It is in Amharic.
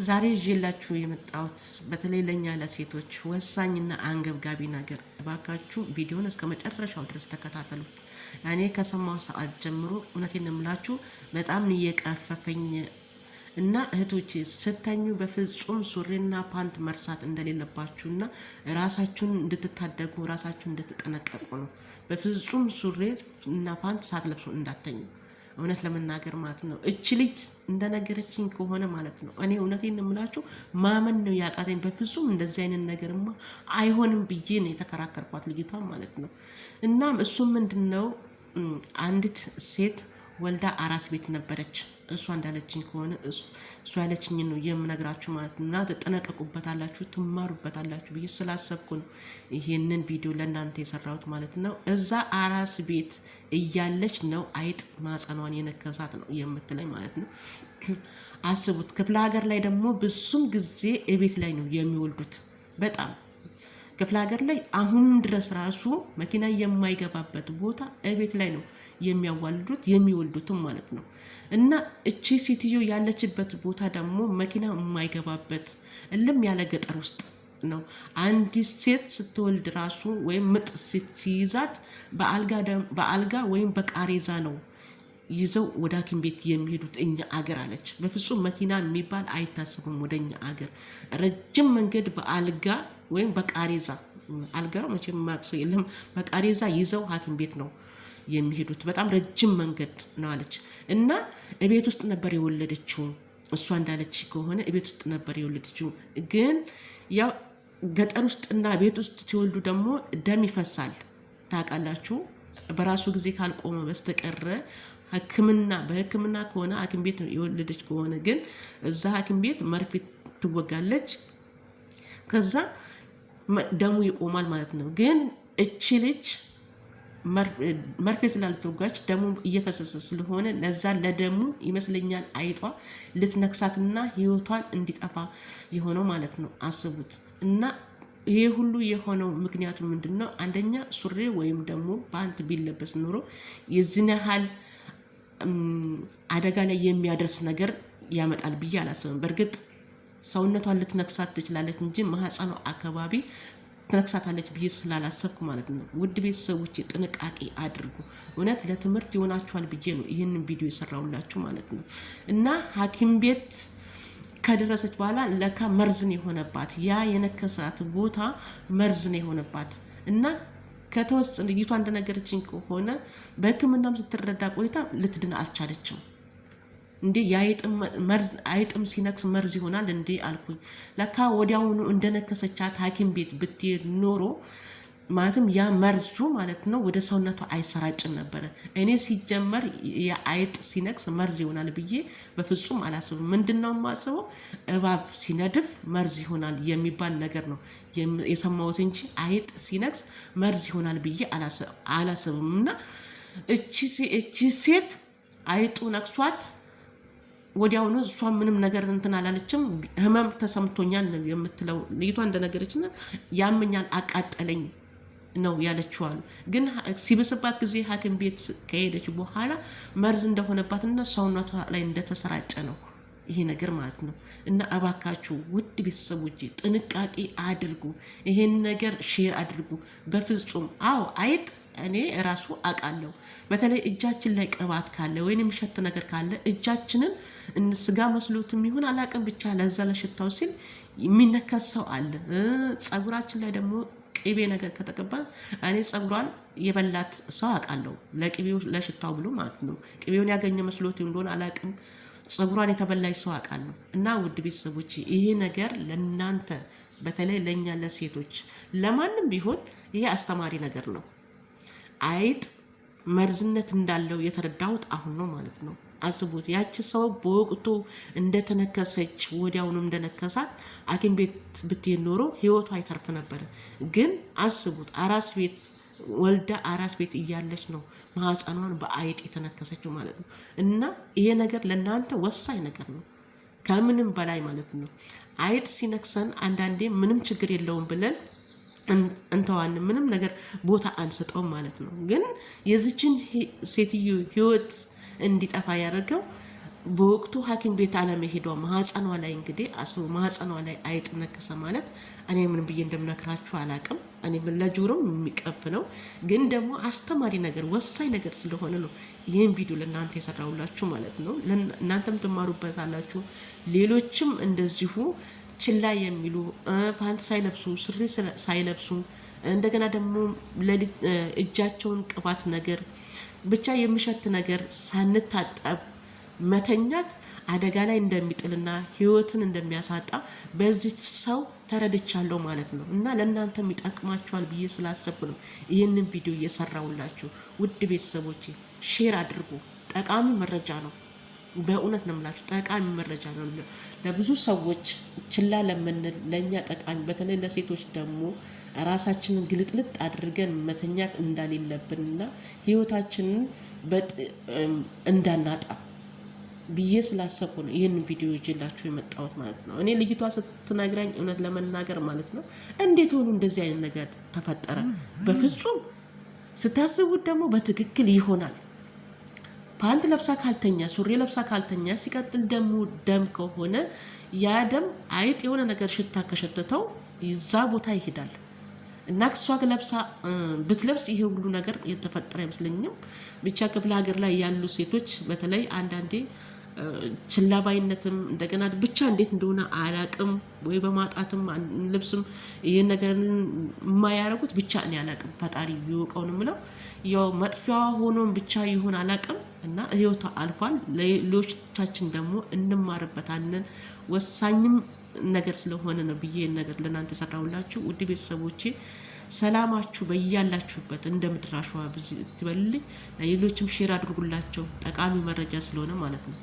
ዛሬ ይዤላችሁ የመጣሁት በተለይ ለእኛ ለሴቶች ወሳኝና አንገብጋቢ ነገር፣ እባካችሁ ቪዲዮን እስከ መጨረሻው ድረስ ተከታተሉት። እኔ ከሰማሁ ሰዓት ጀምሮ እውነቴን ነው የምላችሁ በጣም እየቀፈፈኝ እና እህቶቼ ስተኙ በፍጹም ሱሪና ፓንት መርሳት እንደሌለባችሁና ራሳችሁን እንድትታደጉ ራሳችሁን እንድትጠነቀቁ ነው። በፍጹም ሱሪ እና ፓንት ሳትለብሱ እንዳተኙ። እውነት ለመናገር ማለት ነው። እች ልጅ እንደነገረችኝ ከሆነ ማለት ነው እኔ እውነቴን የምላችሁ ማመን ነው ያቃተኝ። በፍጹም እንደዚህ አይነት ነገርማ አይሆንም ብዬ ነው የተከራከርኳት ልጅቷን ማለት ነው። እናም እሱም ምንድን ነው፣ አንዲት ሴት ወልዳ አራስ ቤት ነበረች። እሷ እንዳለችኝ ከሆነ እሷ ያለችኝ ነው የምነግራችሁ ማለት ነው። እና ትጠነቀቁበታላችሁ፣ ትማሩበታላችሁ ብዬ ስላሰብኩ ነው ይሄንን ቪዲዮ ለእናንተ የሰራሁት ማለት ነው። እዛ አራስ ቤት እያለች ነው አይጥ ማህፀኗን የነከሳት ነው የምትለኝ ማለት ነው። አስቡት። ክፍለ ሀገር ላይ ደግሞ ብዙም ጊዜ እቤት ላይ ነው የሚወልዱት። በጣም ክፍለ ሀገር ላይ አሁንም ድረስ ራሱ መኪና የማይገባበት ቦታ እቤት ላይ ነው የሚያዋልዱት የሚወልዱትም ማለት ነው። እና እቺ ሴትዮ ያለችበት ቦታ ደግሞ መኪና የማይገባበት እልም ያለ ገጠር ውስጥ ነው። አንዲት ሴት ስትወልድ ራሱ ወይም ምጥ ሲይዛት በአልጋ ወይም በቃሬዛ ነው ይዘው ወደ ሐኪም ቤት የሚሄዱት እኛ አገር አለች። በፍጹም መኪና የሚባል አይታሰብም ወደ እኛ አገር። ረጅም መንገድ በአልጋ ወይም በቃሬዛ፣ አልጋ መቼም የማያውቅ ሰው የለም። በቃሬዛ ይዘው ሐኪም ቤት ነው የሚሄዱት። በጣም ረጅም መንገድ ነው አለች። እና እቤት ውስጥ ነበር የወለደችው። እሷ እንዳለች ከሆነ እቤት ውስጥ ነበር የወለደችው። ግን ያው ገጠር ውስጥና ቤት ውስጥ ሲወልዱ ደግሞ ደም ይፈሳል፣ ታውቃላችሁ። በራሱ ጊዜ ካልቆመ በስተቀረ ሕክምና በሕክምና ከሆነ ሐኪም ቤት የወለደች ከሆነ ግን እዛ ሐኪም ቤት መርፌ ትወጋለች። ከዛ ደሙ ይቆማል ማለት ነው። ግን እቺ ልጅ መርፌ ስላልተወጋች ደሙ እየፈሰሰ ስለሆነ ለዛ ለደሙ ይመስለኛል አይጧ ልትነክሳትና ህይወቷን እንዲጠፋ የሆነው ማለት ነው። አስቡት። እና ይሄ ሁሉ የሆነው ምክንያቱ ምንድን ነው? አንደኛ ሱሪ ወይም ደግሞ ፓንት ቢለበስ ኖሮ የዚህን ያህል አደጋ ላይ የሚያደርስ ነገር ያመጣል ብዬ አላስብም። በእርግጥ ሰውነቷን ልትነክሳት ትችላለች እንጂ ማህፀኗ አካባቢ ትነክሳታለች ብዬ ስላላሰብኩ ማለት ነው። ውድ ቤተሰቦች ጥንቃቄ አድርጉ። እውነት ለትምህርት ይሆናችኋል ብዬ ነው ይህንን ቪዲዮ የሰራሁላችሁ ማለት ነው። እና ሐኪም ቤት ከደረሰች በኋላ ለካ መርዝን የሆነባት ያ የነከሳት ቦታ መርዝን የሆነባት እና ከተወሰነ ልጅቷ እንደነገረችኝ ከሆነ በሕክምናም ስትረዳ ቆይታ ልትድን አልቻለችም። እንዴ አይጥም ሲነክስ መርዝ ይሆናል እንዴ አልኩኝ። ለካ ወዲያውኑ እንደነከሰቻት ሐኪም ቤት ብትሄድ ኖሮ ማለትም ያ መርዙ ማለት ነው ወደ ሰውነቷ አይሰራጭም ነበረ። እኔ ሲጀመር የአይጥ ሲነክስ መርዝ ይሆናል ብዬ በፍጹም አላስብም። ምንድን ነው የማስበው? እባብ ሲነድፍ መርዝ ይሆናል የሚባል ነገር ነው የሰማሁት እንጂ አይጥ ሲነክስ መርዝ ይሆናል ብዬ አላስብም። እና እቺ ሴት አይጡ ነክሷት ወዲያውኑ እሷ ምንም ነገር እንትን አላለችም። ህመም ተሰምቶኛል ነው የምትለው ልጅቷ እንደነገረችን፣ ያመኛል፣ አቃጠለኝ ነው ያለችው አሉ። ግን ሲብስባት ጊዜ ሐኪም ቤት ከሄደች በኋላ መርዝ እንደሆነባትና ሰውነቷ ላይ እንደተሰራጨ ነው ይሄ ነገር ማለት ነው። እና እባካችሁ ውድ ቤተሰቦቼ ጥንቃቄ አድርጉ። ይሄን ነገር share አድርጉ። በፍጹም አዎ፣ አይጥ እኔ እራሱ አውቃለሁ። በተለይ እጃችን ላይ ቅባት ካለ ወይም የሚሸት ነገር ካለ እጃችንን ስጋ መስሎትም ይሁን አላውቅም፣ ብቻ ለዛ ለሽታው ሲል የሚነከስ ሰው አለ። ጸጉራችን ላይ ደግሞ ቅቤ ነገር ከተቀባ እኔ ጸጉሯን የበላት ሰው አውቃለሁ። ለቅቤው ለሽታው ብሎ ማለት ነው። ቅቤውን ያገኘ መስሎት እንደሆነ አላውቅም። ጸጉሯን የተበላች ሰው አውቃለሁ። እና ውድ ቤተሰቦች ይሄ ነገር ለእናንተ በተለይ ለእኛ ለሴቶች ለማንም ቢሆን ይሄ አስተማሪ ነገር ነው። አይጥ መርዝነት እንዳለው የተረዳሁት አሁን ነው ማለት ነው። አስቡት፣ ያቺ ሰው በወቅቱ እንደተነከሰች ወዲያውኑ እንደነከሳት ሐኪም ቤት ብትሄድ ኖሮ ህይወቷ አይተርፍ ነበረ። ግን አስቡት፣ አራስ ቤት ወልዳ አራስ ቤት እያለች ነው ማህፀኗን በአይጥ የተነከሰችው ማለት ነው። እና ይሄ ነገር ለእናንተ ወሳኝ ነገር ነው፣ ከምንም በላይ ማለት ነው። አይጥ ሲነክሰን አንዳንዴ ምንም ችግር የለውም ብለን እንተዋን፣ ምንም ነገር ቦታ አንሰጠውም ማለት ነው። ግን የዚችን ሴትዮ ህይወት እንዲጠፋ ያደረገው በወቅቱ ሐኪም ቤት አለመሄዷ ማህፀኗ ላይ እንግዲህ አስቡ፣ ማህፀኗ ላይ አይጥ ነከሰ ማለት እኔ ምን ብዬ እንደምነግራችሁ አላቅም። እኔ ምን ለጆሮም የሚቀፍ ነው፣ ግን ደግሞ አስተማሪ ነገር ወሳኝ ነገር ስለሆነ ነው ይህን ቪዲዮ ለእናንተ የሰራሁላችሁ ማለት ነው። እናንተም ትማሩበታላችሁ፣ ሌሎችም እንደዚሁ ችላ የሚሉ ፓንት ሳይለብሱ ሱሪ ሳይለብሱ እንደገና ደግሞ ሌሊት እጃቸውን ቅባት ነገር ብቻ የሚሸት ነገር ሳንታጠብ መተኛት አደጋ ላይ እንደሚጥልና ሕይወትን እንደሚያሳጣ በዚች ሰው ተረድቻለሁ ማለት ነው። እና ለእናንተም ይጠቅማችኋል ብዬ ስላሰብኩ ነው ይህንን ቪዲዮ እየሰራሁላችሁ። ውድ ቤተሰቦቼ share አድርጉ። ጠቃሚ መረጃ ነው። በእውነት ነው የምላችሁ፣ ጠቃሚ መረጃ ነው። ለብዙ ሰዎች ችላ ለምንል ለእኛ ጠቃሚ፣ በተለይ ለሴቶች ደግሞ ራሳችንን ግልጥልጥ አድርገን መተኛት እንዳሌለብንና ህይወታችንን እንዳናጣ ብዬ ስላሰብኩ ነው ይህን ቪዲዮ ይዤላችሁ የመጣሁት ማለት ነው። እኔ ልጅቷ ስትነግረኝ እውነት ለመናገር ማለት ነው እንዴት ሆኑ እንደዚህ አይነት ነገር ተፈጠረ? በፍጹም ስታስቡት ደግሞ በትክክል ይሆናል። ፓንት ለብሳ ካልተኛ፣ ሱሪ ለብሳ ካልተኛ፣ ሲቀጥል ደግሞ ደም ከሆነ ያ ደም አይጥ የሆነ ነገር ሽታ ከሸተተው እዛ ቦታ ይሄዳል። እና እሷ ለብሳ ብትለብስ ይሄ ሁሉ ነገር የተፈጠረ አይመስለኝም። ብቻ ክፍለ ሀገር ላይ ያሉ ሴቶች በተለይ አንዳንዴ ችላባይነትም እንደገና ብቻ እንዴት እንደሆነ አላቅም፣ ወይ በማጣትም ልብስም ይህን ነገር የማያደርጉት ብቻ እኔ አላቅም። ፈጣሪ ይወቀው ነው የምለው። ያው መጥፊያዋ ሆኖም ብቻ ይሁን አላቅም እና ህይወቷ አልፏል። ሌሎቻችን ደግሞ እንማርበታለን። ወሳኝም ነገር ስለሆነ ነው ብዬ ነገር ለእናንተ ሰራሁላችሁ። ውድ ቤተሰቦቼ ሰላማችሁ በያላችሁበት እንደ ምድር አሸዋ ብዙ ትበልልኝ። ለሌሎችም share አድርጉላቸው ጠቃሚ መረጃ ስለሆነ ማለት ነው።